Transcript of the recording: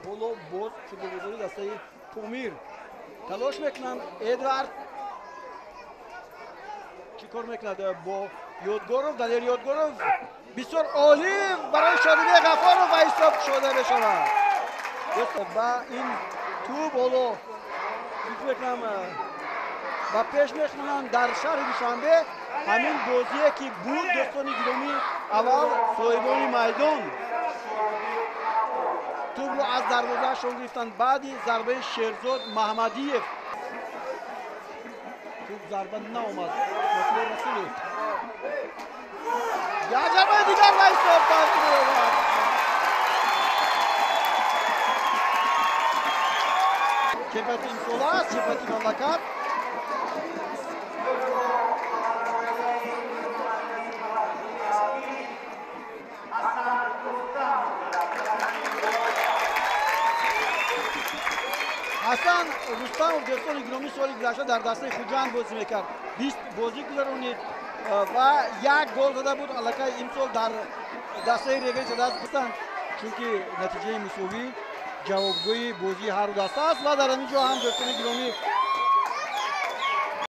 Ҳоло боз футболбозони дастаи Помир талош мекунанд. Эдвард чӣ кор мекунад бо Ёдгоров? Далер Ёдгоров бисёр олӣ барои Шодибек Ғафоров ва ҳисоб кушода мешавад. Ва ин тӯб ҳоло фикр мекунам ба пеш мехонанд. Дар шаҳри Душанбе ҳамин бозие ки буд, дӯстони гиромӣ, аввал соҳибони майдон тӯбро аз дарвозаашон гирифтанд баъди зарбаи Шерзод Маҳмадиев. Тӯб зарба наомад. Расулов як зарбаи дигар ва ҳисоб тағйир меёбад. Чемпионати имсола аст, чемпионати мамлакат. Ҳасан Рустамов, дӯстони гиромӣ, соли гузашта дар дастаи Хуҷанд бозӣ мекард. 20 бозӣ гузаронид ва як гол зада буд. Аллакай имсол дар дастаи Регар даст гирифтанд, чунки натиҷаи мусовӣ ҷавобгӯи бозии ҳарду даста аст. Ва дар ҳамин ҷо ҳам, дӯстони гиромӣ,